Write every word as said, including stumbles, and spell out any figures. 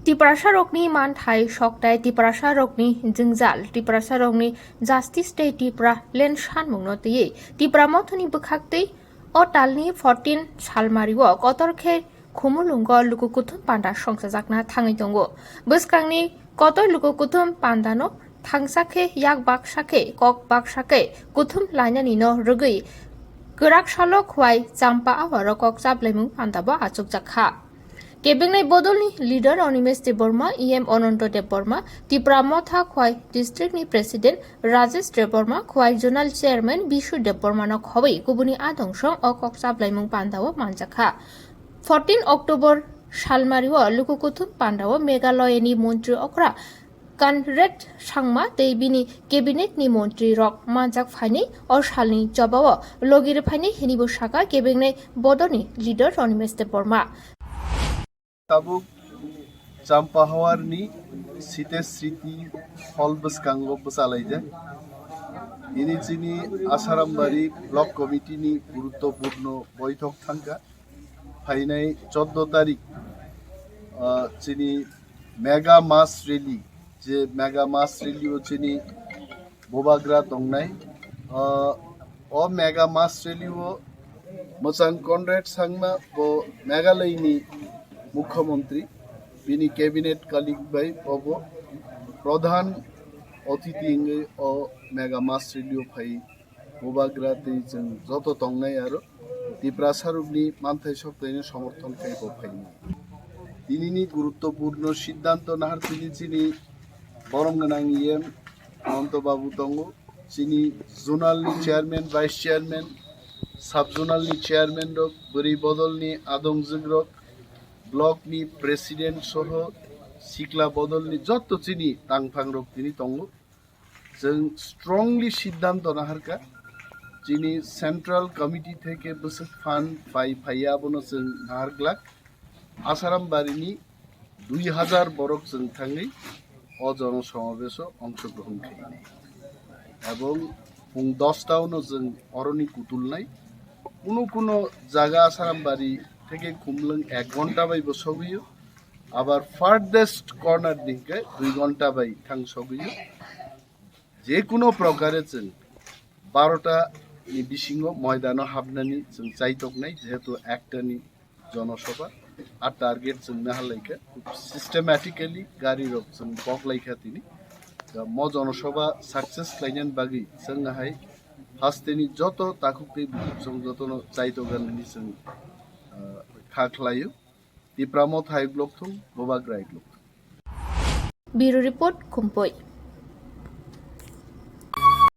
Tiprasarokni manthai soktai, Tiprasarokni jwngjal, Tiprasarokni justice tei Tipraland sanmungno twiwi Tipra Mothani bwkhaktwi o talni fourteen salmario kotor khe Khumulwngo luku kuthum panda songchajakna thangwi tongo. Bwskangni kotor luku kuthum pandano thangsa khe yak baksa khe kok baksa khe kuthum lainani no rwgwi kwrak salo Khwai Champa Awaro kok chaplaimung panda bo achukjak kha. Kebengni bodolni leader Animesh Debbarma, E M Ananta Debbarma, Tipra Motha Khwai district ni president Rajesh Debbarma, Khwai zonal chairman Bishu Debbarma no khobwi kubuni adong song o kok chaplaimung panda o manjak kha. Fourteen October salmario luku kuthum panda o Meghalaya ni montri okra Conrad Sangma tei bini cabinet ni montri rok manjak phainai o salni jobao logi rwphainai hinibo saka kebengni bodoni leader Animesh Debbarma. Tabuk Champa Hawar ni Site Sriti hall bwskango bwchalaijak. Ini chini Asarambari Block Committee ni guruttopurno boithok thangkha. Phainai choddo tarik, ah, chini mega mass rally, je mega mass rally o chini Bubagra tongnai. Ah, o mega mass rally o mwchang Conrad Sangma bo Meghalaya ni Mukhyamantri, bini cabinet colleague bai obo pradhan othithi wngwi o mega mass rally o phai Bubagra tei chwng joto tongnai aro Tiprasarokni manthai soktaino somorthon khe bo phainai. Tinini guruttopurno siddhanto nahar tini chini borom gwnang E M Ananta Babu tongo, chini zonal ni chairman, vice chairman, sub zonal ni chairman rok, bwrwi bodol ni adongjwk rok, block ni president soho sikla bodol ni joto chini tangphang rok tini tongo. Chwng strongly siddhanto naharkha, chini central committee theke bwswk phan phai phaiya abono chwng naharglak. Asaram barini dui hazar borok chwng thangwi o jono somabeso ongshogrohon khainai. Ebong pung dos ta ono chwng oroni kutulnai. Kuno kuno jaga Asaram bari theke Khumlwng ek ghonta bai bo sogwio. Abar farthest corner ni hwnkhe dui ghonta bai thang sogwio. Je kuno prokare chwng barota ni bisingo moidano habnani chwng chaitoknai, jehetu ekta ni jonosabha. A target chwng naharlaikha, khub systematically gari rok chwng boklaikha tini. Da mo jonosabha success khlainani bagwi chwng hai hasteni joto takhuk tei bukhuk chwng jotono chaitoganani chwng, ah, kha khlaio. Tipra Motha hai block thung, Bubagra hai block thung. Bureau Report, Khumpui.